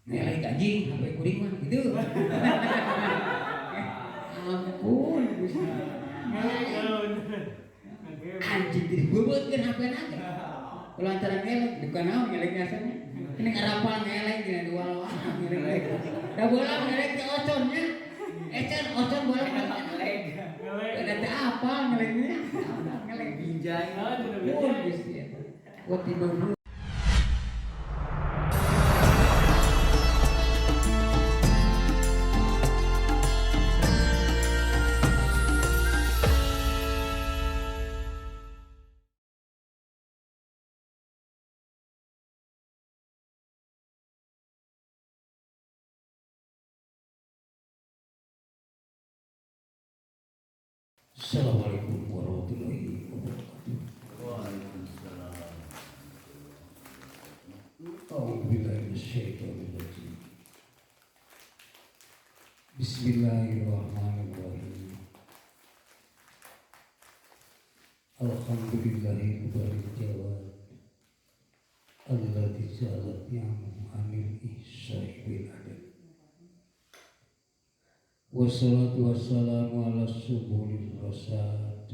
Ngelek anjing HP kuring mah gitu. Ampun Gusti. Anjing jadi beubeutkeun HP na teh. Kulantaran ngelek, bukan naon ngelek biasanya. Ini ngarapal ngelek gini di walau ngelek. Da bola ngelek teh ocon nya. Econ ocon bola ngelek. Da teh apa ngeleknya? Ngelek Binjai. Ampun Gusti eta. Buat tiba. Assalamualaikum warahmatullahi wabarakatuh. Waalaikumsalam. A'udzubillahi minasyaitonir rajim. Bismillahirrahmanirrahim. Alhamdulillahil baril jawad alladzi zalat ni'amuhu anil ihsa'i bil adad. Wassalatu wassalamu ala subulil rasad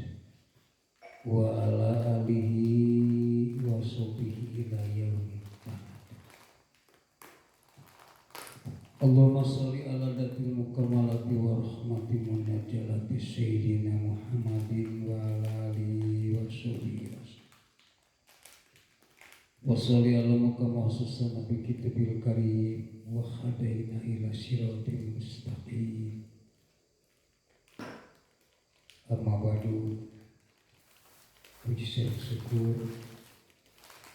wa ala alihi wa sahbihi ila yaumil qiyamah. Allahumma sholli ala datil mukammalati wa rahmati munajjalati sayyidina Muhammadin wa ala alihi wa sahbihi wasallam. Wa sholli ala mukammal nabi kitabil karim wa hadaina ila siratil mustaqim. Amma ba'du. Puji sareng syukur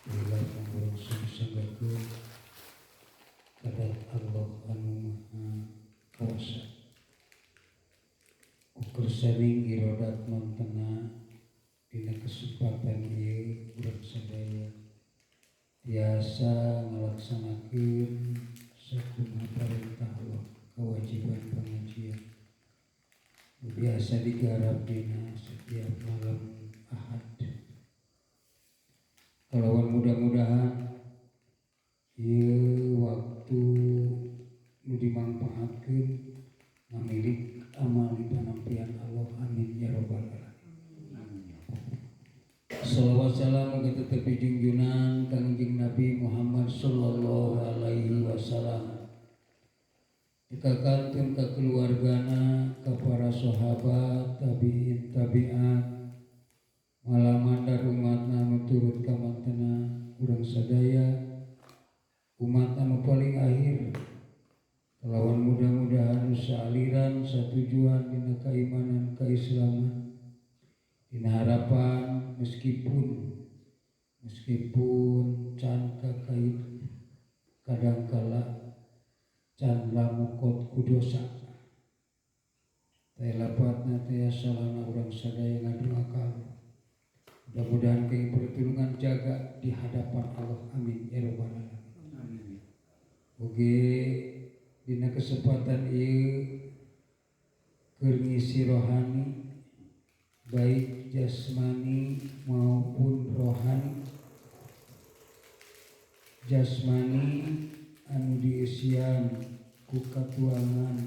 bila urang sanggakeun ka Allah anu Maha Kawasa. Ku kersaning irodat mantena dina kesempatan ieu urang sadaya tiasa ngalaksanakeun sakumaha parentah Allah, kewajiban pengajian biasa digarap dina setiap malam Ahad. Kalawan mudah-mudahan ieu waktu nu dimanfaatkeun ngamilik amal di panampian Allah, amin ya rabbal alamin. Salawat salam muga tetep dijunjungan Kangjeng Nabi Muhammad sallallahu alaihi wasallam. Ka kantun ka keluargana, ka para sahabat, tabiin, tabiat, malamandar umatna anu turut ka mantena urang sadaya umat anu paling akhir. Kalawan mudah-mudahan saaliran satujuan dina keimanan keislaman, dina harapan meskipun meskipun can kakait kadangkala can lamukot ku dosa teh lapatna teh salana urang sadaya ngadua ka Allah. Mudah-mudahan kenging pertulungan jaga di hadapan Allah, amin ya rabbal alamin. Amin. Oge dina kesempatan ieu keur ngisi rohani, baik jasmani maupun rohani. Jasmani anu diisian ku katuangan,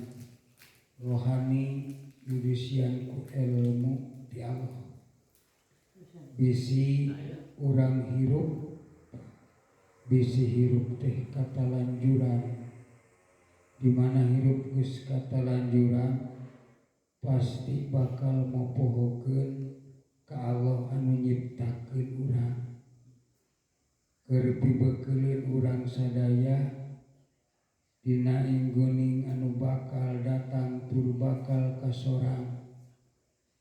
rohani nu diisian ku ilmu ti Allah. Bisi urang hirup, bisi hirup teh katalanjuran. Di mana hirup geus katalanjuran pasti bakal mopohokeun ka Allah anu nyiptakeun urang. Keur pibeukeuleuun urang sadaya dina inggoning anu bakal datang tur bakal kasorang,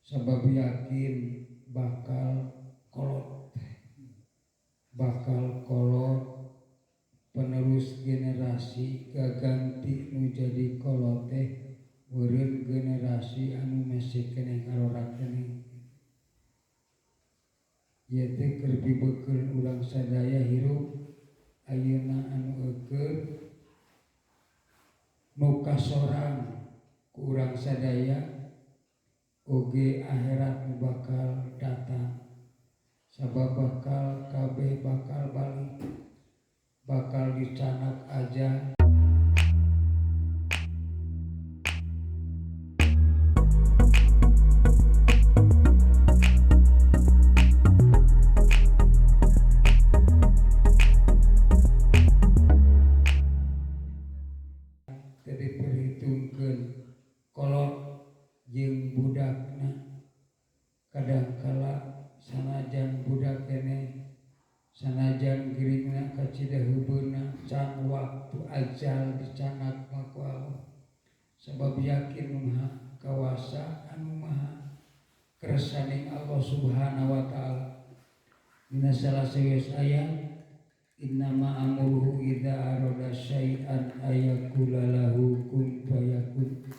sabab yakin bakal kolot, bakal kolot penerus generasi gaganti nu jadi kolot teh meureun generasi anu masih keneh ngarorak keneh. Ieu teh keur pibeukeuleuun urang sadaya hirup ayeuna anu eukeun nu kasorang ku urang sadaya, oge akhirat nu bakal datang, sabab bakal kabeh bakal balik, bakal dicanak aja. Ku ajal dicandak mah ku Allah, sabab yakin nu maha kawasa, anu maha kersaning Allah Subhanahu wa taala. Dina salah sawios ayat, innama amruhu idza arada syai'an ayaqula lahu kun fayakun,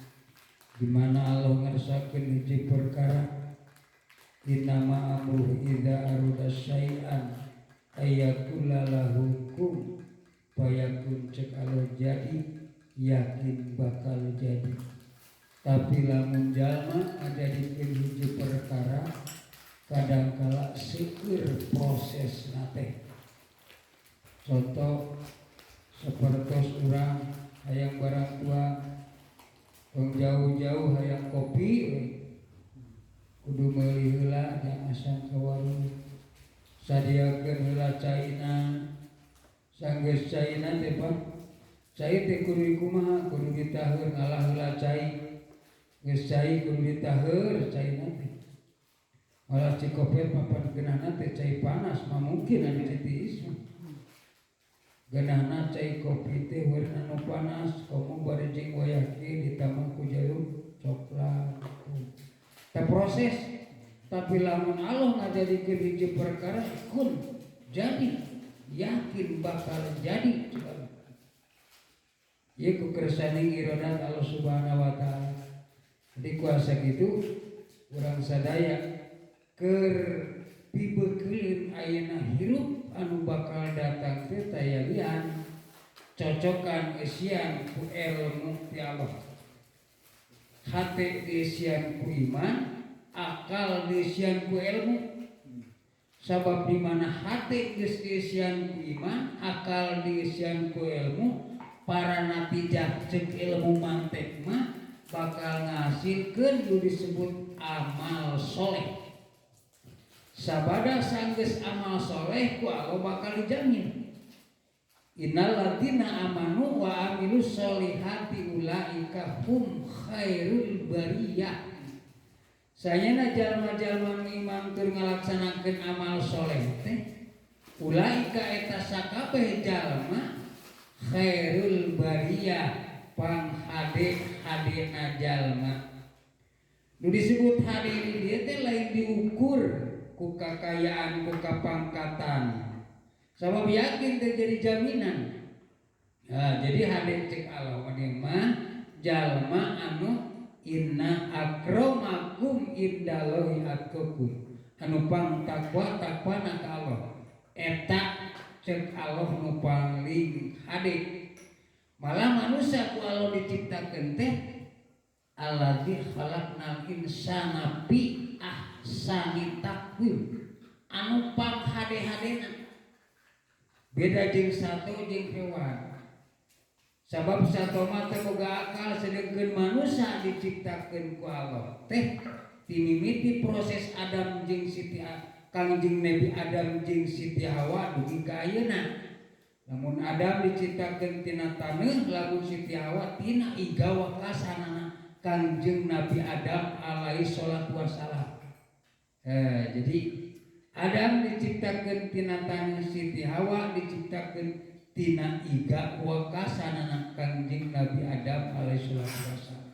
di mana Allah ngersakeun hiji perkara, innama amruhu idza arada syai'an ayaqula lahu kun fayakun, cek Allah jadi, yakin bakal jadi. Tapi lamun jalma ngajadikeun hiji perkara, kadangkala seueur prosesna teh. Contoh sepertos urang hayang barang tuang, tong jauh-jauh, hayang kopi we. Kudu meuli heula, jangan asang ka warung, sadiakeun heula caina. Sanggeus caina teh, Pak, cai teh kudu kumaha? Kudu ditaheur, ngalah heula cai. Geus cai, kudu ditaheur caina teh. Malah Cikopi papan geunahna teh cai panas mah, mungkin anu citiis mah geunahna cai kopi teh warna nu panas, komo bari jeung wayah kieu ditambah ku jarum coklat. Teh proses. Tapi lamun Allah ngajadikeun hiji perkara kun, jadi, yakin bakal jadi. Ieu ku kersaning iradat Allah Subhanahu wa taala. Jadi kuasa gitu urang sadaya keur pibeukeun ayeuna hirup anu bakal datang teh tayalian cocokan eusian ku ilmu ti Allah, hate diisian ku iman, akal diisian ku ilmu. Sabab di mana hate geus diisian ku iman, akal diisian ku ilmu, para natijah cek ilmu mantek mah bakal ngahasilkeun nu disebut amal soleh. Sabada sanggeus amal soleh, ku Allah bakal dijamin, innal ladzina amanu wa amilus solihati ulaika hum khairul bariyah. Sayana jalma-jalma nu iman tur ngalaksanakeun amal soleh teh, ulaika eta sakabeh jalma, khairul bariyah, pang hade hadena jalma. Nu disebut hade di dieu teh lain diukur ku kakayaan, ku kapangkatan, sabab yakin teh jadi jaminan. Nah, jadi hade cek Allah mah jalma anu inna akramakum indallahi atqakum, anu pang takwa takwana ka Allah, eta cek Allah nu paling hade. Malah manusia ku Allah diciptakeun teh alladzi khalaqnal insana fi ahsani taqwim, anu pang hade-hadena, beda jeung sato jeung hewan, sabab sato mah teu boga akal, sedengkeun manusia diciptakeun ku Allah teh timimiti proses Adam jeung Siti, Kangjeng Nabi Adam jeung Siti Hawa dugi ka ayeuna. Lamun Adam diciptakeun tina taneuh, lamun Siti Hawa tina iga wekasanana Kangjeng Nabi Adam alaihi salatu wassalam. Jadi Adam diciptakeun tina taneuh, Siti Hawa diciptakeun tina iga wekasanana Kangjeng Nabi Adam alaihi salatu wassalam.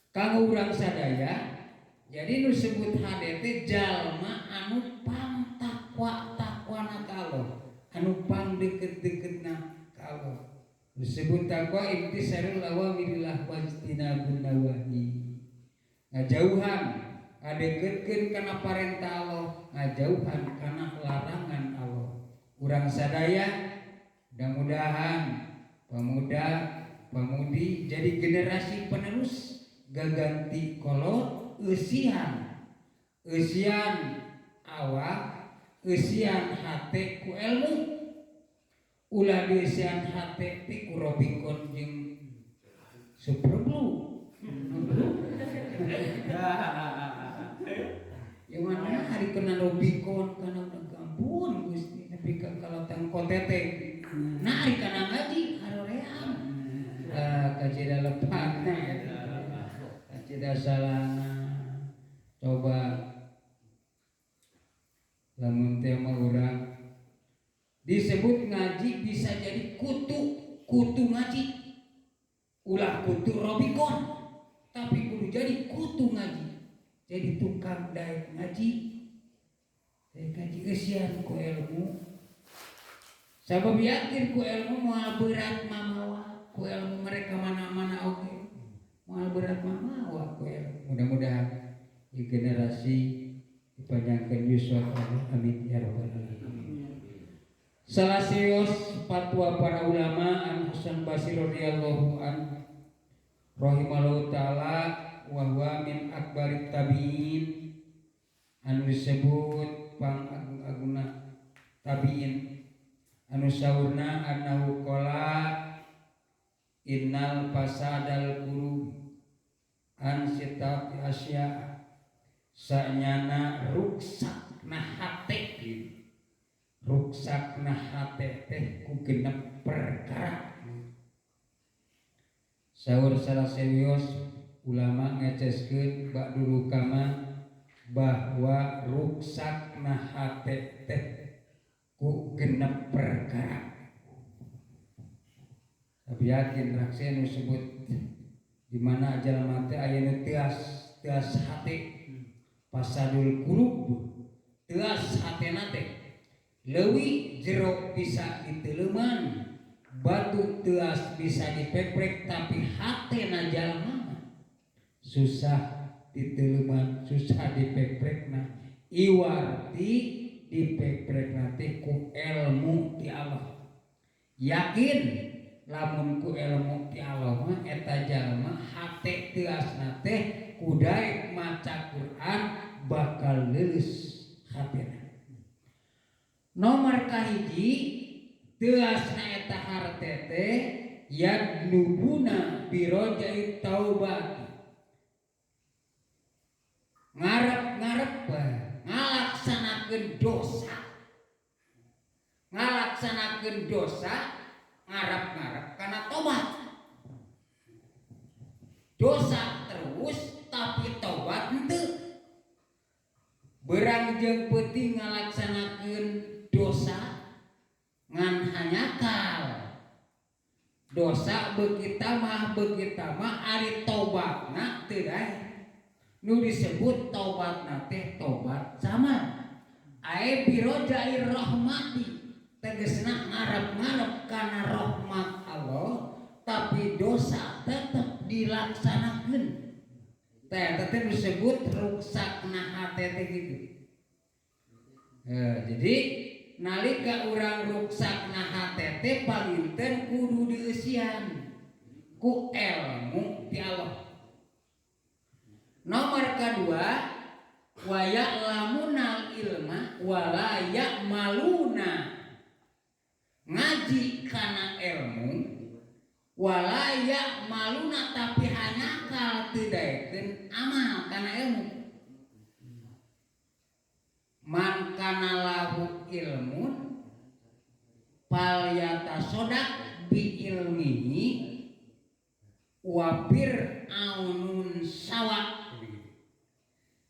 Kanggo urang sadaya, jadi nu sebut hade teh jalma anu pang takwa takwana ka Allah, anu pang deket-deketna ka Allah. Disebut takwa imtisalul awamirillah wajtinabun nawahi, ngajauhan, ngadeketkeun kana parentah Allah, ngajauhan kana larangan Allah. Urang sadaya mudah-mudahan pemuda pemudi jadi generasi penerus gaganti kolot, eusian eusian awak, eusian hate ku ilmu. Ulah dieusian hate ti ku Robicon jeung Super Blue. Yang mana hari kena Robicon kana udah gampun Gusti nepi ka kalotang kotete. Nah, ari kana ngaji haroream. Ah, kacida lepatna eta. Kacida salahna. Coba lamun teh mah urang disebut ngaji bisa jadi kutu. Kutu ngaji. Ulah kutu Robikon, tapi kudu jadi kutu ngaji. Jadi tukang daek ngaji. Daek ngaji eusian ku ilmu. Sabab yakin ku ilmu moal berat mamawa, ku ilmu mereka mana-mana oge. Moal berat mamawa ku ilmu. Mudah-mudahan di generasi dipanjangkeun yuswa, amin ya rabbal alamin. Salah sios fatwa para ulama an Hasan Basri radhiyallahu an rahimallahu taala wa huwa min akbarit tabi'in, anu disebut pang agung-agungna tabi'in, anu saurna annahu qala innal fasadal qulub an sitati asya, sanyana ruksakna hate, ruksakna hate teh ku genep perkara. Saur salah serius ulama ngeceskeun ba'dul kama bahwa ruksakna hate teh ku genep perkara. Tapi yakin rakse nu sebut di mana jalma teh aya nu teas teas hate, fasadul qulub, teas hatena teh leuwih jero bisa diteuleman, batu teas bisa dipeprek, tapi hatena jalma susah diteuleman, susah dipeprekna. Iwarti dipeprekna teh ku ilmu ti Allah. Yakin lamun ku ilmu ti Allah mah eta jalma hate teasna teh ku daek maca Quran bakal leuleus hatena. Nomor kahiji teasna eta harte teh yadlubuna birojai taubat, ngarep-ngarep ngalaksanakeun dosa, ngalaksanakeun dosa ngarep-ngarep kana tobat. Dosa terus tapi tobat henteu. Berang jeung peuting ngalaksanakeun dosa ngan hanyakal. Dosa beuki tamah ari tobatna teu daek. Nu disebut tobatna teh tobat sama. Ae birojair rahmati, tegesna ngarep-ngarep kana rahmat Allah, tapi dosa tetep dilaksanakeun. Teh tetep disebut ruksakna hate teh gitu. Jadi nalika urang ruksakna hate teh panginten kudu dieusian ku ilmu ti Allah. Nomor kedua, wa ya'lamunal ilma wa la ya'maluna, ngaji kana ilmu wa la ya'maluna tapi hanyakal teu daekeun amal kana ilmu. Man kana lahu ilmun fal yatasodak bi ilmihi wa fir'aunun sawa.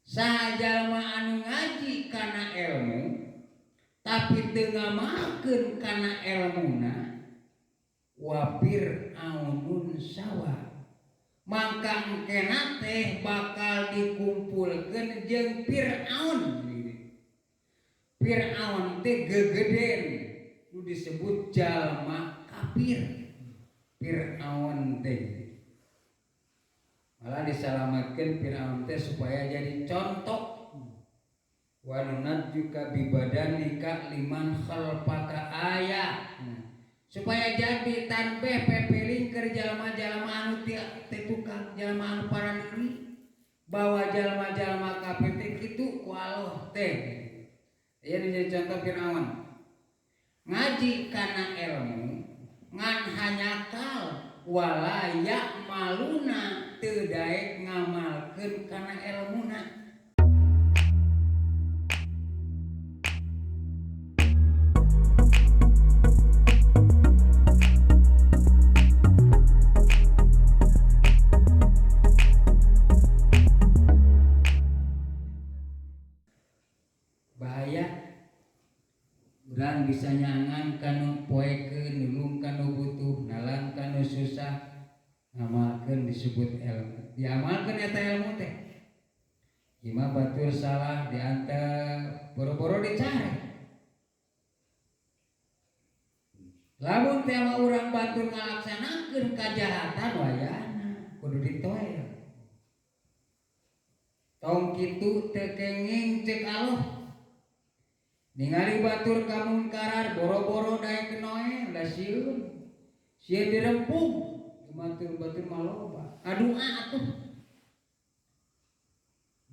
Saha jalma anu ngaji kana ilmu tapi teu ngamalkeun kana elmuna, wa fir'aunun sawa, mangka engkena teh bakal dikumpulkeun jeung Fir'aun. Fir'aun teh gegeden nu disebut jalma kafir. Fir'aun teh malah disalamatkeun Fir'aun teh supaya jadi contoh. Wa nunajjuka bibadanika liman khalfaka ayat, supaya jadi tanbeh pepeling keur jalma-jalma anu teu tukang, jalma anu paraneri, bahwa jalma-jalma kafir teh kitu ku Allah teh. Ieu jadi contoh Fir'aun ngaji kana ilmu ngan hanyakal wala ya'maluna teu daek ngamalkeun kana elmuna. Bahaya urang bisa nyangan kanu poekeun nulung kanu butuh nalan susah ngamalkeun disebut ilmu, diamalkeun eta ilmu teh. Imah batur salah diantep, boro-boro dicari. Lamun teh mah urang batur ngalaksanakeun kajahatan wayahna kudu ditoel. Tong kitu teu kenging ceuk Allah. Ningali batur kamunkaran boro-boro daek noel da sieun. Sieun dirempung batur-batur mah loba. Ngadoa atuh.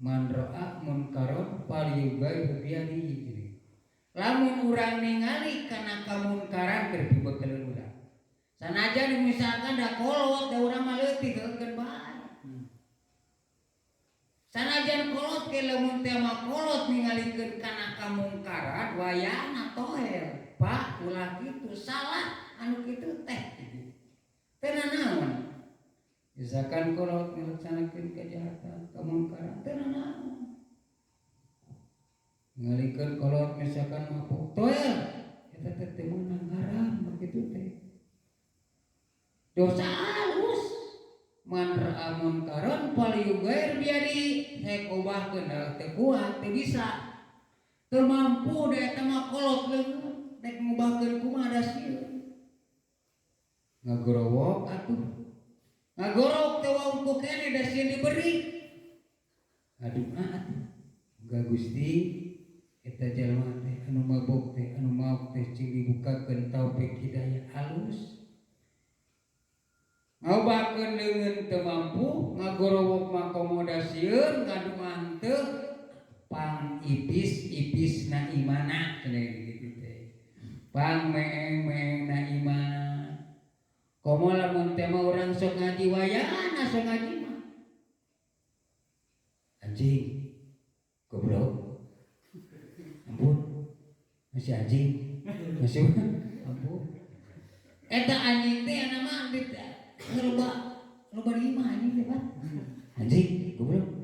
Man ra'a munkaron falyughayyirhu biyadihi. Lamun urang ningali kana kamunkaran keur pibekeleun urang. Sanajan misalkan da kolot da urang mah leutik heukeun bae. Sanajan kolot ke lamun teh mah kolot ningalikeun kana kamungkaran wayahna toel. Pak ulah kitu salah anu kitu teh. Teu nanaon. Misalkan kolot ngalaksanakeun kejahatan kamungkaran teu nanaon. Ngalikeun kolot misalkan mabok toel eta teh teu meunang haram kitu teh. Dosa halus. Man ra'a munkaran falyughayyir biyadihi, rek ubahkeun da teu kuat, teu bisa. Teu mampu da eta mah kolot leungeun, rek ngubahkeun kumaha da sieun. Ngagorowok atuh. Ngagorok teh wongko keneh da sieun diberi. Ngadoa atuh. Muga Gusti eta jalma teh anu mabok teh anu maok teh cing dibukakeun taufik hidayah alus. Ngobahkeun leungeun teu mampu, ngagorowok mah komo da sieun, ngadoa teu pang ibis-ibisna imana cenah kitu teh. Pang meeng-meengna iman. Komo lamun teh mah urang sok ngaji wayahna sok ngaji mah. Anjing. Goblok. Ampun. Masih anjing. Masih ampun. Eta anjing teh anu mah loba loba di imah anjing teh Pak. Anjing goblok.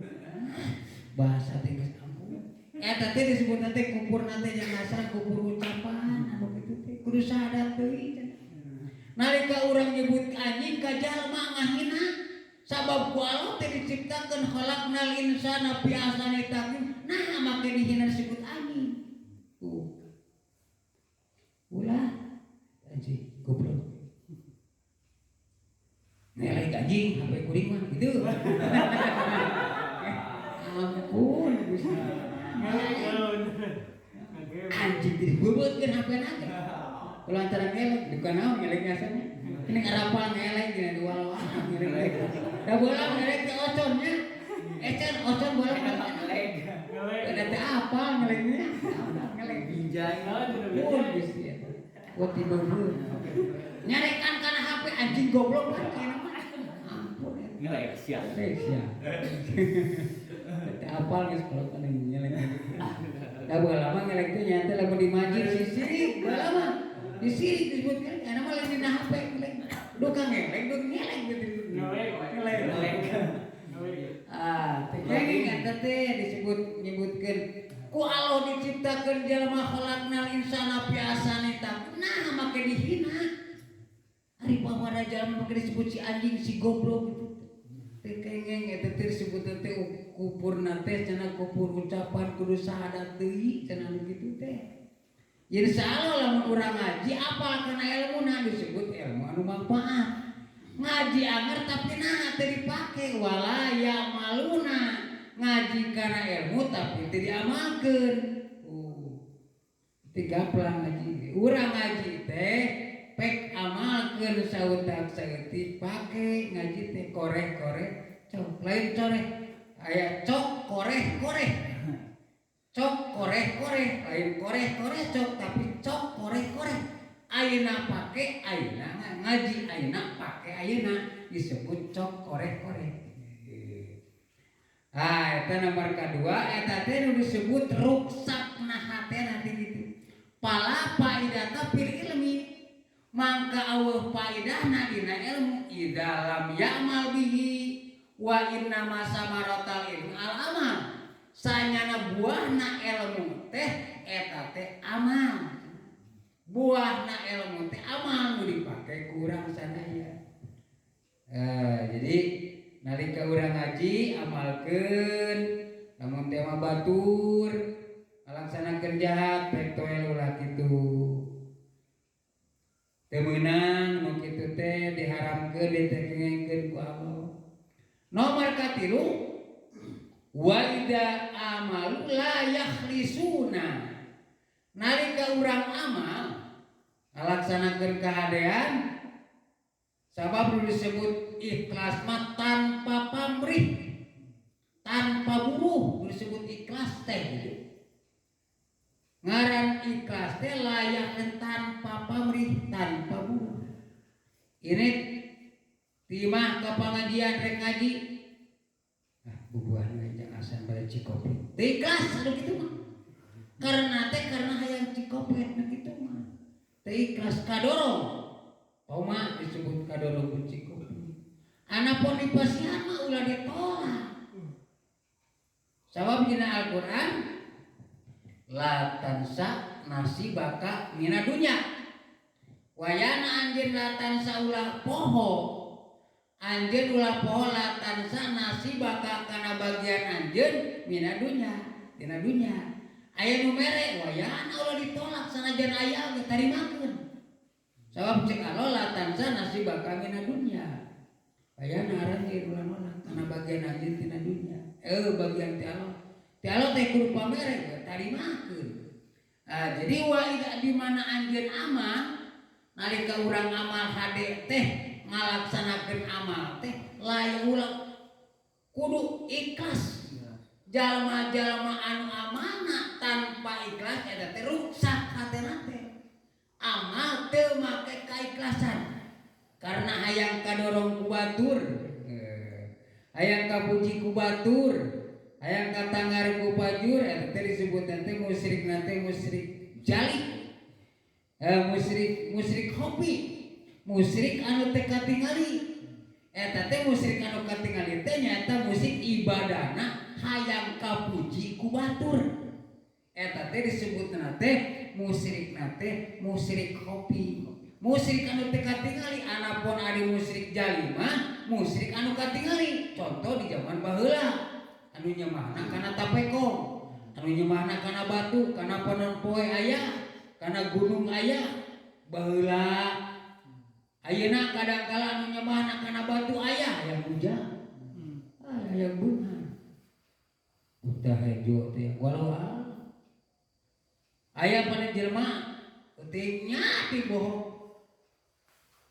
Bahasa teh geus ampun. Eta teh disebut teh kupurna teh jeung dasar kupur ucapan anu kitu teh kudu sadar deui cenah. Nalika urang nyebut anjing ka jalma ngahina sabab ku Allah teh diciptakeun khalaqnal insana fi ahsani taqwim. Nah make dihina disebut anjing. Tuh. Ulah anjing goblok. Ngelek anjing HP kuring mah gitu. Ampun Gusti. Anjing dibebeutkeun HP na teh. Kalau antara ngelek bukan naon ngelek asalnya. Ini ngarapal ngelek dina dua ngelek. Da bola ngelek teh oconnya. Ecen ocon bola ngelek. Ada teh apa ngeleknya? Ngelek Binjai. Pun Gusti eta. Wah tibebeut. Nyarekan kana HP anjing goblok kan kayakna mah. Ampun eta. Ngelek siap. Ngelek siap. Teu apal geus kalau kana ngelek. Da baheula mah ngelek teh nya teh lamun di masjid sisirik baheula mah. Disirik disebutkan karena mah lain dina HP ngelek. Duka ngelek, duka ngelek gitu. Ngelek. Ngelek. Ah, teh kenging eta teh disebut nyebutkeun ku Allah diciptakeun jalma khalaqnal insana fi ahsani taqwim. Nah, make dihina. Ari papada jalma make disebut si anjing si goblok gitu. Teh kenging eta teh disebut teh kupurna teh cenah kupur ucapan kudu sahadat deui cenah nu kitu teh. Jadi salah lamun urang ngaji apal kana ilmuna disebut ilmu anu manfaat. Ngaji anger tapi nah teu dipake wala ya maluna. Ngaji kana ilmu tapi teu diamalkeun. Teu gaplang ngaji. Urang ngaji teh pek amalkeun sautak saeutik pake ngaji teh koreh-koreh cok lain coreh aya cok koreh-koreh. Cok koreh-koreh lain koreh-koreh cok tapi cok koreh-koreh. Ayeuna pake ayeuna ngaji ayeuna pake ayeuna disebut cok koreh-koreh. Ah eta nomor kadua eta teh nu disebut ruksakna hatena teh kitu. Pala faidata fil ilmi mangka aweuh faidahna dina ilmu idza lam ya'mal bihi wa inna ma samaratal ilmi al amal. Sanyana buahna ilmu teh eta teh amal. Buahna ilmu teh amal nu dipake kurang sadaya. Jadi nalika urang ngaji amalkeun lamun teh mah batur ngalaksanakeun jahat pek toel ulah kitu. Teu meunang nu kitu teh diharamkeun ditekengkeun ku Allah. Nomor katilu wa idza amalu la yakhlisuna. Nalika urang amal ngalaksanakeun kahadean sabab nu disebut ikhlas mah tanpa pamrih, tanpa buruh nu disebut ikhlas teh gitu. Ngaran ikhlas teh layak tanpa pamrih, tanpa buruh. Ini timah ke pengajian rek ngaji. Ah, bubuhan we jang asan bade cikopet. Teu ikhlas anu kitu mah. Karena teh karena hayang cikopet nu kitu mah. Teu ikhlas kadorong. Toma disebut kadorong ku cikopet. Anapun dipasihan mah ulah ditolak. Sabab dina Al-Qur'an la tansa nasibaka mina dunya. Wayana anjeun la tansa ulah poho. Anjeun ulah poho la tansa nasibaka kana bagian anjeun mina dunya, dina dunya. Aya nu mere wayana ulah ditolak sanajan aya ge tarimakeun. Sabab cek Allah la tansa nasibaka mina dunya. Wayana aranjeun ulah nolak kana bagian anjeun tina dunya. Bagian ti Allah. Ti Allah teh kudu pamere tarimakeun. Jadi wa idza di mana anjeun amal nalika urang amal hade teh ngalaksanakeun amal teh layak ulah kudu ikhlas. Jalma-jalma anu amanah tanpa ikhlas eta teh ruksak hatena teh. Amal teu make kaikhlasan karena hayang kadorong ku batur, hayang kapuji ku batur, hayang katanggar ku pajur eta teh disebutna teh musyrikna teh musyrik jali. Musyrik musyrik hobi, musyrik anu teu katingali. Eta teh musyrik anu katingali teh nyaeta musyrik ibadahna hayang kapuji ku batur. Eta teh disebutna teh musyrikna teh musyrik hobi. Musyrik anu teu katingali anapun ari musyrik jali mah musyrik anu katingali. Contoh di zaman baheula anu nyemahna kana tapekong, anu nyemahna kana batu, kana panon poe aya, kana gunung aya baheula. Ayeuna kadangkala anu nyemahna kana batu aya hayang bujang. Hayang beunghar. Buta hejo teh walau aya pada jelema penting nyati bohong.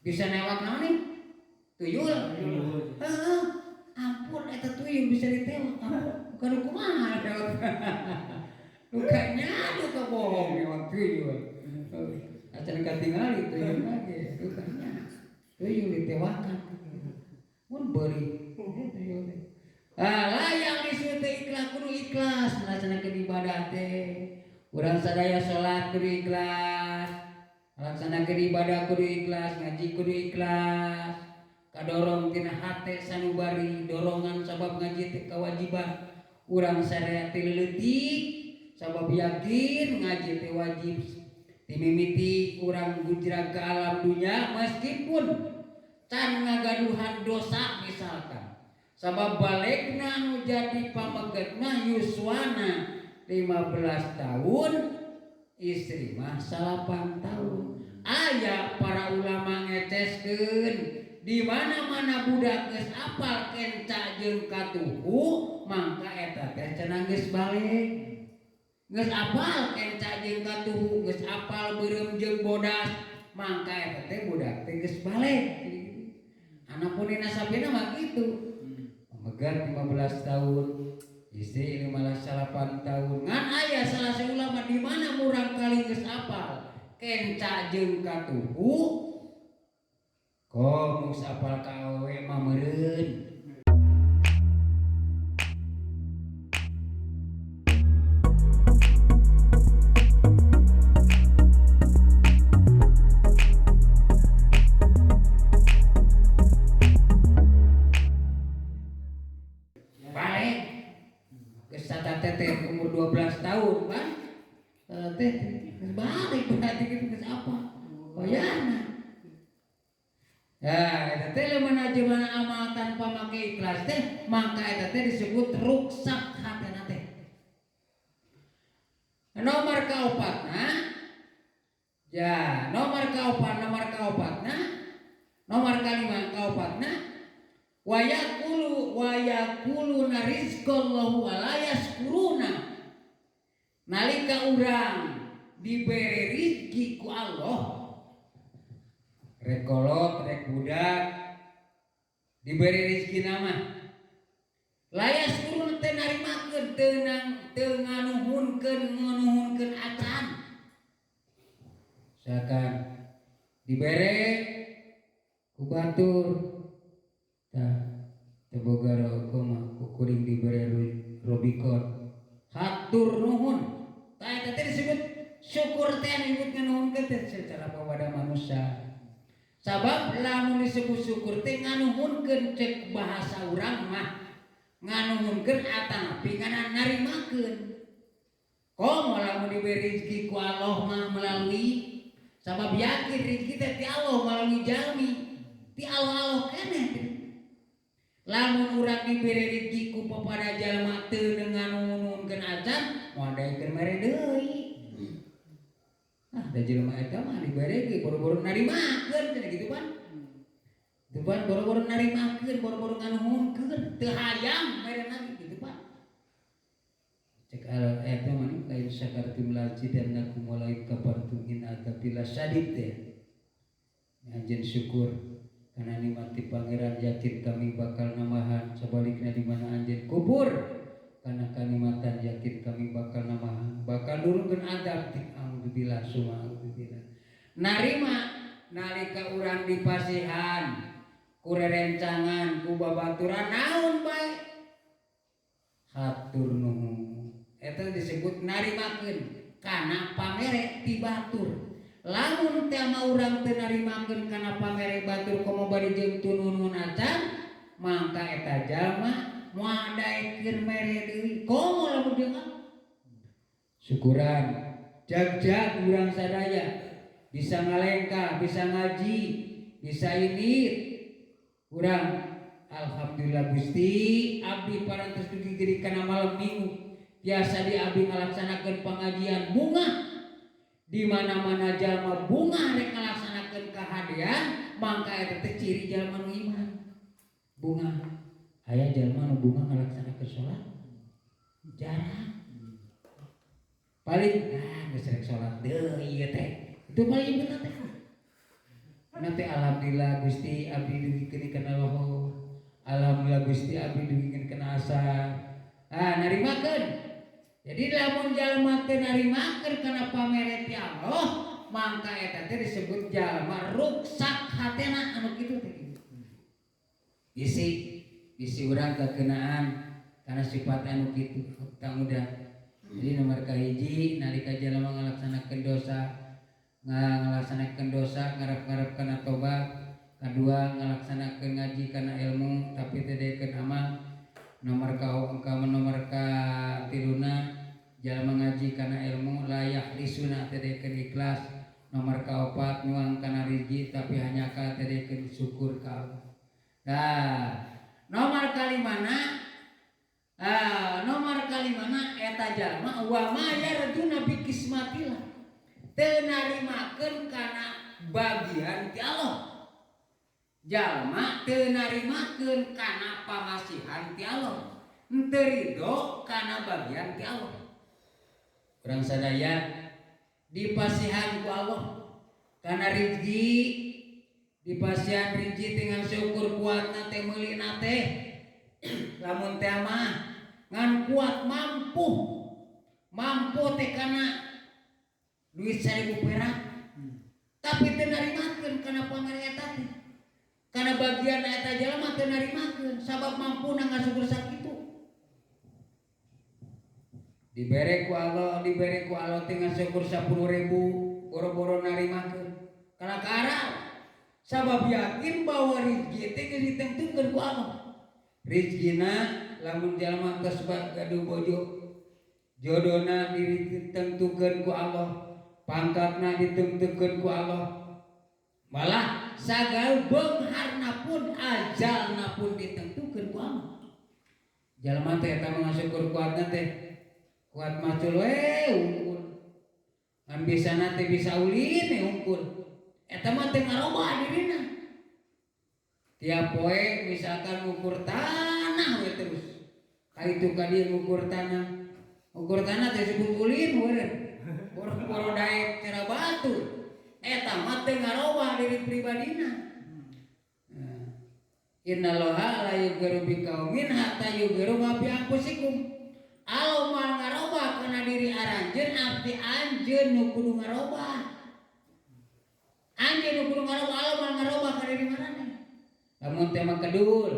Bisa newak naon nih? Tuyul. Heeh. Ampun eta tuyul bisa ditewak. Bukan kumaha tewak. Lukanya duka bohong newak tuyul. Acan katingali tuyul lagi lukanya. Tuyul ditewakan. Mun beuri tuyul teh. Layang disebut teh ikhlas kudu ikhlas ngalaksanakeun ibadah teh. Urang sadaya salat kudu ikhlas. Ngalaksanakeun ibadah kudu ikhlas, ngaji kudu ikhlas. Kadorong tina hate sanubari, dorongan sabab ngaji teh kewajiban. Urang sadaya teh leutik sabab yakin ngaji teh wajib. Timimiti urang gujrag ke alam dunya meskipun can ngagaduhan dosa misalkan. Sabab balegna nu jadi pameget mah yuswana 15 tahun, istri mah 8 tahun. Aya para ulama ngeceskeun di mana-mana budak geus apal kenca jeung katuhu mangka eta teh cenah geus baleg. Geus apal kenca jeung katuhu, geus apal beureum jeung bodas, mangka eta teh budak teh geus baleg. Anapun dina sapina mah kitu. Pamegat 15 tahun, istri 58 tahun. Ngan aya salah ulama di mana murang kali geus apal kenca jeung katuhu komus apal ka awewe mah meureun. Balik geus satatete umur 12 tahun kan teh balik berarti gitu geus apa wayana. Ya, eta Eta teh lamun mana amal tanpa make ikhlas teh, maka eta teh disebut ruksak hatena teh. Nomor kaopatna ya, nomor kaopat, nomor kaopatna, nomor kalima kaopatna, wa ya'kuluna rizqallahu wa la yaskuruna. Nalika urang diberi rizki ku Allah, rek kolot rek budak diberi rizki nama la yaskuruna, teu narimakeun, teu nganuhunkeun, nganuhunkeun acan. Misalkan dibere ku batur, tah teu boga rokok mah ku kuring dibere Rubicon, hatur nuhun. Tah, eta teh disebut syukur teh, disebut nganuhunkeun teh secara pada manusia. Sabab lamun disebut syukur teh nganuhunkeun, cek bahasa urang mah nganuhunkeun atanapi ngana narimakeun. Komo lamun diberi rezeki ku Allah mah melalui, sabab yakin rezeki teh ti Allah melalui jalmi, ti Allah Allah keneh. Lamun urang diberi rezeki ku papada jalma teu nganuhunkeun acan, moal daekeun mere deui. Ah, da jelema eta mah dibere ge boro-boro narimakeun cenah gitu pan. Itu pan boro-boro narimakeun, boro-boro nganuhunkeun, teu hayang mere lagi gitu pan. Cek ala eta mah la in syakartum la azidannakum wa la in kafartum in adzabi lasyadid teh. Anjeun syukur karena nikmat ti Pangeran, yakin kami bakal nambahan. Sebaliknya di mana anjeun kufur karena kanikmatan, yakin kami bakal nambahan, bakal nurunkeun adab ti auzubillah summa auzubillah. Narima nalika urang dipasihan ku rerencangan, ku babaturan, naon bae, hatur nuhun. Eta disebut narimakeun kana pamere ti batur. Lamun teh mah urang teu narimakeun kana pamere batur, komo bari jeung teu nuhun acan, mangka eta jalma moal daekeun mere deui, komo lamun jeung syukuran. Jag-jag urang sadaya bisa ngalengkah, bisa ngaji, bisa ini, urang alhamdulillah Gusti, abdi parantos dugi geri kana malam Minggu biasa di abdi ngalaksanakeun pengajian. Bungah di mana-mana jalma bungah rek ngalaksanakeun kahadean, mangka eta teh ciri jalma nu iman. Bungah, aya jalma nu bungah ngalaksanakeun salat? Jarang. Paling ah geus rek salat deui ieu teh, itu paling bener teh. Nanti alhamdulillah Gusti, abdi dugikeun kana lohor. Alhamdulillah Gusti, abdi dugikeun kana asar. Ah, narimakeun. Jadi lamun jalma teu narimakeun kana pamere ti Allah, mangka eta teh disebut jalma ruksak hatena anu kitu teh. Bisi bisi urang kakenaan kana sifat anu kitu tang udah. Jadi nomor kahiji, nalika jalma ngalaksanakeun dosa, ngalaksanakeun dosa ngarep-ngarep kana tobat. Kadua, ngalaksanakeun ngaji kana ilmu tapi teu daekeun amal. Nomor ka nomor ka tiluna, jalma ngaji kana ilmu la yakhlisuna, teu daekeun ikhlas. Nomor kaopat, nyuang kana rizki tapi hanya ka teu daekeun syukur ka Allah. Nah, nomor kalimana, ah, nomor kalimana eta jalma wa ma yarduna bi qismatillah, teu narimakeun kana bagian ti Allah. Jalma teu narimakeun kana pamasihan ti Allah, henteu ridho kana bagian ti Allah. Urang sadaya dipasihan ku Allah kana rizki, dipasihan rizki dengan syukur kuatna teh meulina teh lamun teh mah ngan kuat mampu, mampu teh kana duit 1.000 perak, tapi teu narimakeun kana pamere eta teh, kana bagian eta jalma teu narimakeun, sabab mampuna ngasukur sakitu. Dibere ku Allah, dibere ku Allah teh ngasukur 10.000, boro-boro narimakeun kana kaarau, sabab yakin bahwa rezeki teh geus ditentukeun ku Allah. Rezekina lamun jalma geus gaduh bojo, jodona ditentukeun ku Allah, pangkatna ditentukeun ku Allah. Malah Sagala beungharna pun ajalna pun ditentukeun ku Allah. Jalma teh eta mah syukur kuatna teh. Kuat macul we unggul. Ngan bisana teh bisa ulin we unggul. Eta mah teu ngarobah dirina. Tiap poe misalkan ngukur tanah we terus. Ka itu ka dieu ngukur tanah. Ngukur tanah teh disebut ulin meureun. Boro-boro daek cara batur. Eta mah teu ngarobah diri pribadina. Innallaha la yughayyiru biqaumin hatta yughayyiru ma bi anfusikum. Allah moal ngarobah kana diri aranjeun abdi anjeun nu kudu ngarobah. Anjeun nu kudu ngarobah, Allah moal ngarobah kana diri maraneh. Lamun teh mah kedul.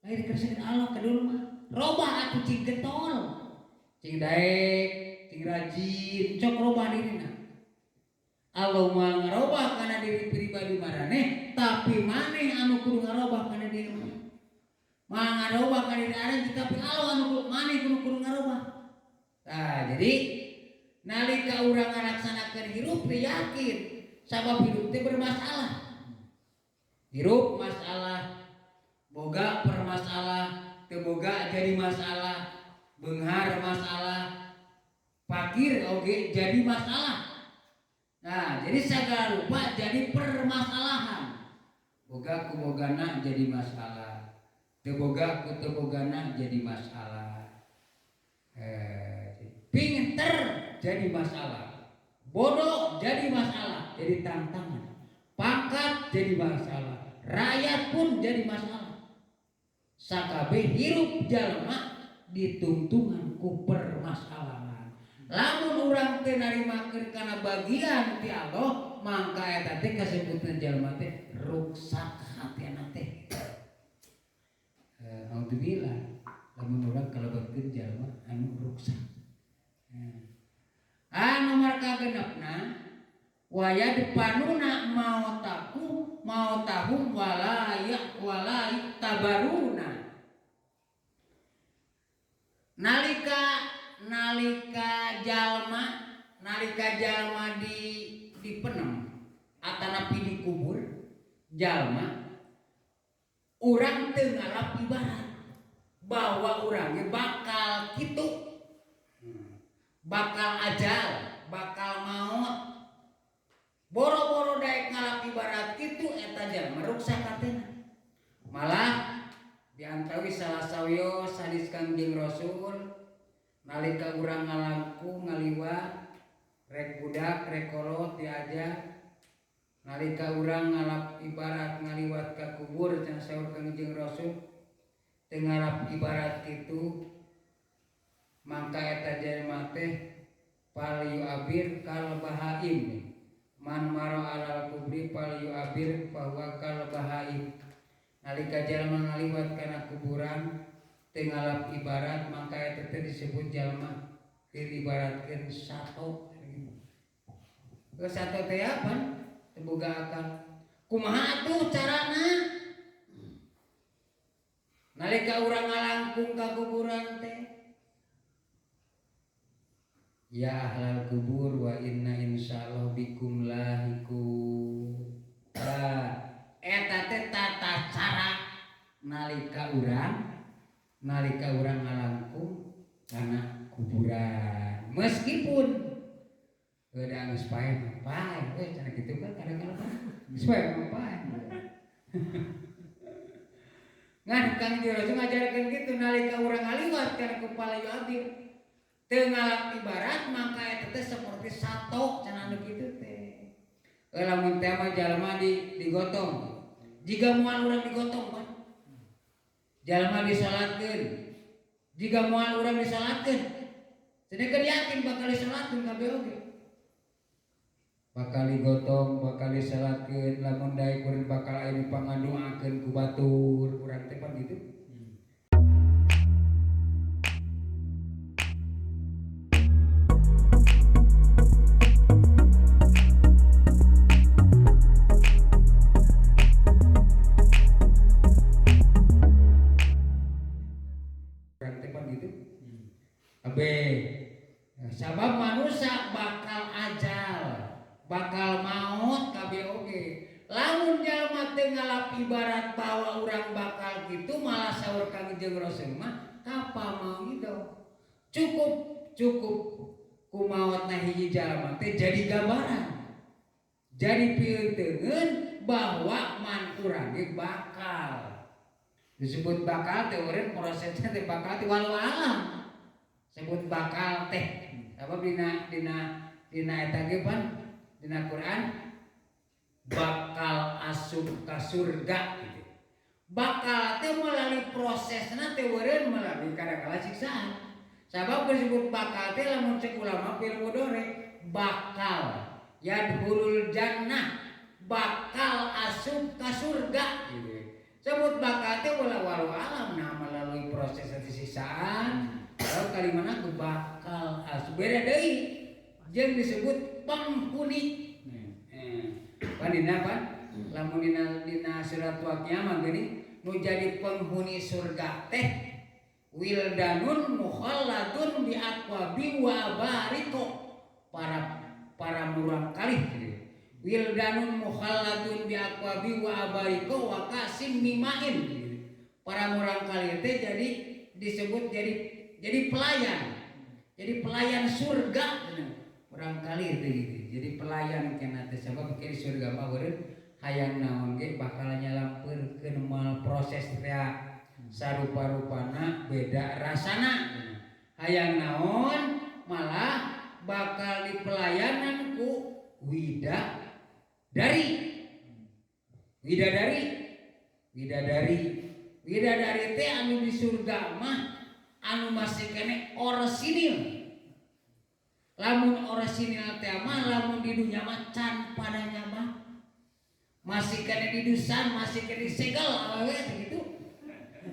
Lain dikersikeun Allah kedul mah. Robah atuh cing getol. Cing daek, cing rajin, cok robah dirina. Allah moal ngarobah kana diri pribadi maraneh, tapi maneh anu kudu ngarobah kana diri maneh. Moal ngarobah kana diri aranjeun tapi Allah anu kudu maneh kudu ngarobah. Tah, jadi nalika urang ngalaksanakeun hirup teh yakin sabab hirup teh bermasalah. Hirup masalah, boga permasalah, teu boga jadi masalah, beunghar masalah, fakir oge jadi masalah. Nah, jadi segala rupa jadi permasalahan. Boga ku bogana jadi masalah. Teu boga ku teu bogana jadi masalah. Pinter jadi masalah. Bodoh jadi masalah, jadi tantangan. Pangkat jadi masalah. Rakyat pun jadi masalah. Sakabeh hirup jalma ditungtungan ku permasalahan. Lamun urang teu narimakeun kana bagian ti Allah, mangka eta teh kasebutan jalma teh ruksak hatena teh. Alhamdulillah, lamun urang kalebetkeun jalma anu ruksak. Anu marka genepna waya depanuna mautaku mautahum walaya walai tabaruna. Nalika jalma di dipenem atanapi dikubur jalma urang teu ngalap ibarat bahwa urangnya bakal kitu, bakal ajal, bakal maut. Boro-boro daek ngalap ibarat kitu eta jalma ruksak hatena. Malah diantawi salah sawios hadis Kangjeng Rasul nalika urang ngalangkung ngaliwat rek budak rek kolot diajak nalika urang ngalap ibarat ngaliwat ka kubur cenah saur Kangjeng Rasul teu ngalap ibarat kitu mangka eta jelema teh fal yu'abir kal bahaim man mara alal kubri fal yu'abir bahwa kal bahaim. Nalika jalma ngaliwat kana kuburan teu ngalap ibarat mangka eta teh disebut jalma diibaratkeun sato. Ke sato teh apa? Teu boga akal. Kumaha atuh carana? Nalika urang ngalangkung ka kuburan teh ya ahlal kubur wa inna insyaallah bikum lahiqun. Eta teh tata cara nalika urang ngalangkung kana kuburan. Meskipun udah geus paeh paeh we cenah kitu kan kadang-kadang geus paeh paeh. Ngan Kangjeng Rasul ngajarkeun kitu nalika urang ngaliwat kana kepala yu'abir teu ngalap ibarat maka eta teh seperti sato cenah anu kitu teh. Lamun teh mah jalma digotong. Jika moal urang digotong pan. Jalma disalatkeun. Jika moal urang disalatkeun. Sedengkeun yakin bakal disalatkeun kabeh oge. Bakal digotong, bakal disalatkeun, lamun daek urang bakal aya dipangadoakeun ku batur, urang teh pan gitu. Sabab manusia bakal ajal, bakal maut kabeh oge. Lamun Bahwa urang bakal gitu malah saur Kangjeng Rasul mah kapa mauidhoh. Cukup cukup ku maotna hiji jalma teh jadi gambaran. Jadi pieuteungeun bahwa man urang ge bakal disebut bakal teh, eureun prosesnya teh bakal teh walau alam sebut bakal teh. Apa dina dina dina eta ge pan dina Quran bakal asup ka surga gitu. Bakal teh melalui prosesna teh eureun melalui kadang-kala siksaan. Sabab disebut bakal teh lamun cek ulama fil mudhari bakal yadkhulul jannah, bakal asup ka surga gitu. Sebut bakal teh wala walau alam, nah melalui proses siksaan kalau kalimana ku bakal asup. Beda deui jeung disebut penghuni. Pan dina pan lamun dina dina surat Waqiah mah geuning nu jadi penghuni surga teh wildanun mukhalladun bi akwabi wa abariko, para para murang kalih gitu. Wildanun mukhalladun bi akwabi wa abariko wa kasim mimain gitu. Para murang kalih teh jadi disebut jadi pelayan. Jadi pelayan surga gitu. Murang kalih teh gitu. Jadi pelayan kena teh sabab ke surga mah eureun hayang naon ge bakal nyalampeurkeun, moal proses teh sarupa-rupana beda rasana. Hayang naon malah bakal dipelayanan ku widadari, widadari, widadari, widadari teh anu di surga mah anu masih kene orsinil. Lamun orsinil teh mah lamun di dunia mah can pada nyaba, masih kene didusan, masih kene disegel awewe teh gitu.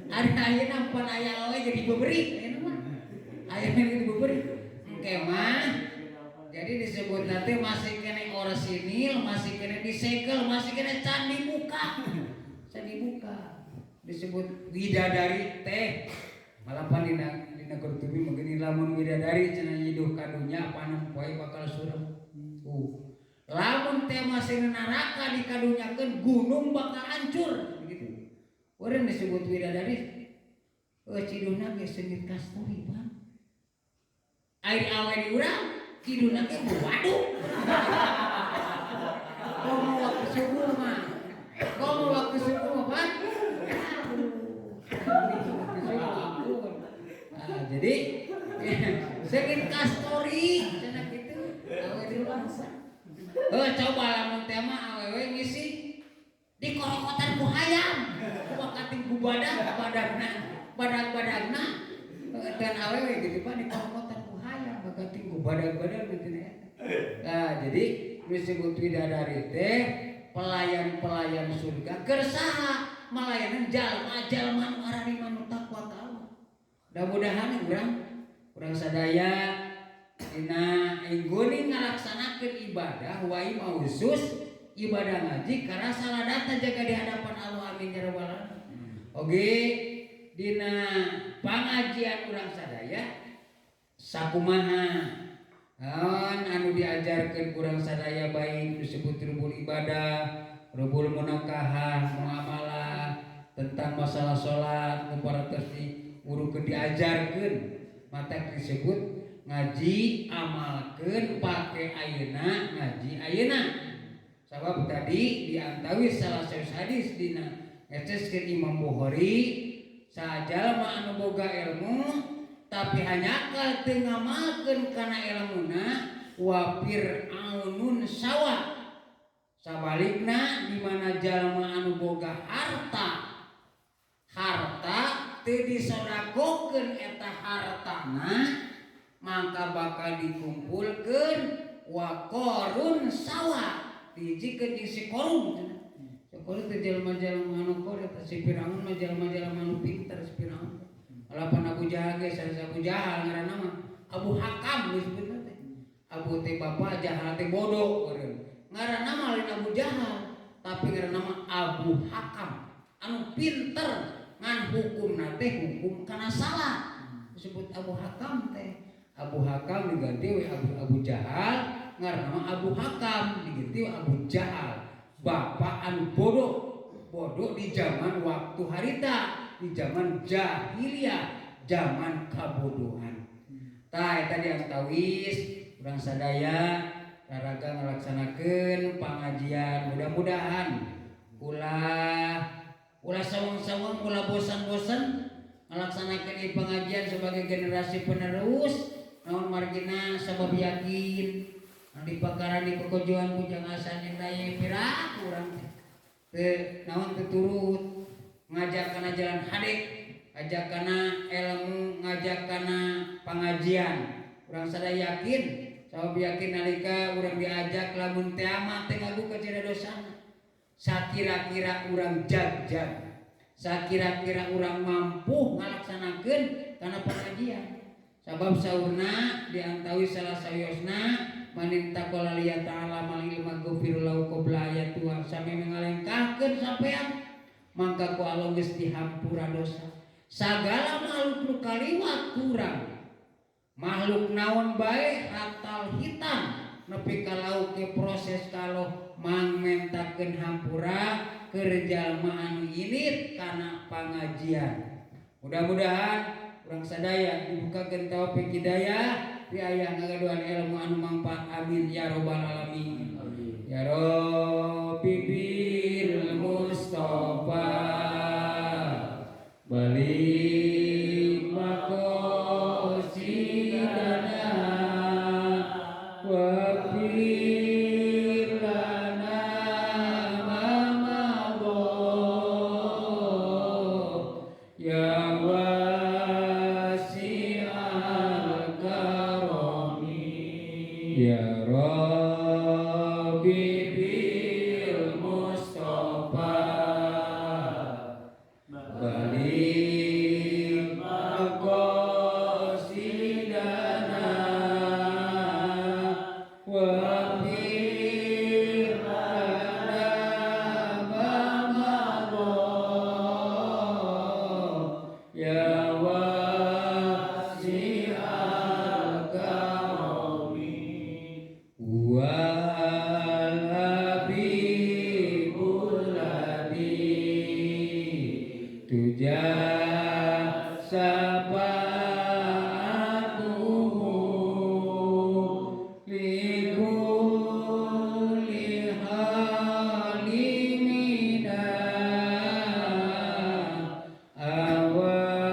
Ada ayeuna pan aya awewe jadi beberi, ayeuna mah aya jadi beberi engke mah. Jadi disebut nanti masih kene orsinil, masih kene disegel, masih kene can dibuka, can dibuka disebut widadari teh. Malah pan dina dina Qurtubi begini, lamun widadari cenah nyiduh ka dunya panon poe bakal surem. Lamun teh masih neraka dikadunyakeun gunung bakal hancur begitu. Urang disebut widadari ciduhna ge seungit kasturi, Bang. Air awe di urang ciduhna ge waduh. Komo waktu subuh mah. Komo waktu subuh mah, Pak. Aduh. Waktu subuh ampun. Nah, jadi seungit kastori cenah kitu awe di urang. Coba lamun teh mah awewe ngisi dikorokotan ku hayam, ku kating ku badag badagna, badag-badagna dan awewe gitu Pak dikorokotan ku hayam bakating ku badag-badag gitu ya. Nah, jadi disebut widadari teh pelayan-pelayan surga keur saha malayanan jalma-jalma nu ararima nu takwa ka Allah. Mudah-mudahan urang urang sadaya dina ingguni ngalaksanakeun ibadah wae mah khusus ibadah ngaji karena saladata jaga di hadapan Allah, amin ya rabbal alamin. Oge dina pangajian urang sadaya sakumaha naon anu diajarkeun kurang sadaya, baik disebut rubul ibadah, rubul munakahah, muamalah, tentang masalah salat nu parantos diurukeun diajarkeun, mata disebut ngaji amalkeun pake ayeuna ngaji ayeuna. Sabab tadi diantawis salah satu hadis dina ngeceskeun Imam Bukhari, sajalma anu boga ilmu tapi hanjakal teu ngamalkeun kana ilmuna wa fir'aunun sawa. Sabalikna di mana jalma anu boga harta, harta teu disodakokeun eta hartana, maka bakal dikumpulkeun wa qarun sawa, dihijikeun jeung si Korun cenah. Si Korun teh jalma-jalma anu koret, si Firaun mah jalma-jalma anu pinter si Firaun. Walaupun Abu Jahal ge sanes Abu Jahal ngaranna mah Abu Hakam disebutna teh. Abu teh bapa, Jahal teh bodoh eureun. Ngaranna mah lain Abu Jahal, tapi ngaranna mah Abu Hakam. Anu pinter ngan hukumna teh hukum kana salah. Disebut Abu Hakam teh. Abu Hakam diganti we Abu Abu Jahal, ngaranna mah Abu Hakam diganti we Abu Jahal. Bapak anu bodoh. Bodoh di zaman waktu harita, di zaman jahiliyah, zaman kabodohan. Tah, eta diantawis urang sadaya raraga ngalaksanakeun pangajian, mudah-mudahan ulah ulah sawang-sawang, ulah bosan-bosan ngalaksanakeun ieu pengajian sebagai generasi penerus. Naon margina? Sabab yakin di perkara di kokojoan Bujang Hasan jeung daya piraku urang teh teu naon, teu turut ngajak kana jalan hade, ngajak kana ilmu, ngajak kana pengajian. Urang sadaya yakin, sabab yakin nalika urang diajak, lamun teh amat teh ngagu kecil dosana. Sakira-kira urang jag-jag, sakira-kira urang mampu ngalaksanakeun kana pengajian, sabab saurna diantawi salah sayosna man intaqala liyata'allamal ilma ghufira lahu qabla ayatuha, sami ngalengkahkeun sampean mangka ku Allah geus dihampura dosa. Sagala makhluk nu kaliwat kurang, makhluk naon bae, hatal hitam nepi ka lauk ke proses kalau mangmentakeun hampura keur jalma anu indit kana pangajian. Mudah-mudahan urang sadaya dibukakeun taufik hidayah, piayah ngagaduhan ilmu anu mangfaat. Amin ya robbal alamin. Ya Rabbi bil Mustafa baligh maqasidana waghfir lana ma madha ya wasi'al karami. Ya Rabbi bil Mustafa baligh maqasidana waghfir lana ma madha ya wasi'al karami. Wal habibul ladzi turja syafaatuhu likulli halim minal ahwali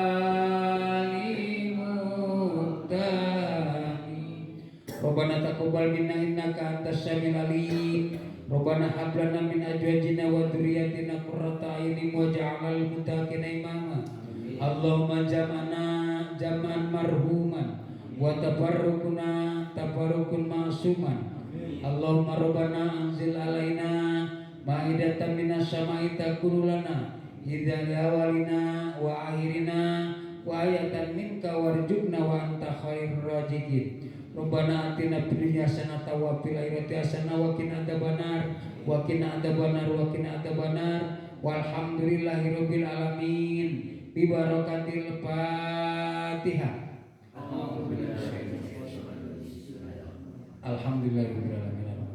muqtahim. Rabbana taqabbal minna innaka antas samiul alim. Rabbana hab lana min azwajina wa dzurriyyatina qurrata a'yunin waj'alna lil muttaqina imama. Allahumma jam'ana jam'an marhuman wa tafarruqna tafarruqun ma'suman. Allahumma rabbana anzil alaina ma'idatan minas sama'i takunu lana idza awalina wa akhirina wa ayatan minka warzuqna wa anta khairur raziqin. Rabbana atina fid dunya hasanatan wa fil akhirati hasanah wa qina adzabannar wa qina adzabannar wa qina adzabannar. Walhamdulillahirabbil alamin. Bi barakatil Fatihah. Alhamdulillahirabbil alamin.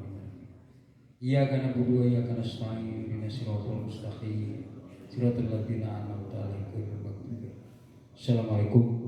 Iyyaka na'budu wa iyyaka nasta'in ihdinas siratal mustaqim siratal ladzina an'amta 'alaihim ghairil maghdubi. Assalamualaikum.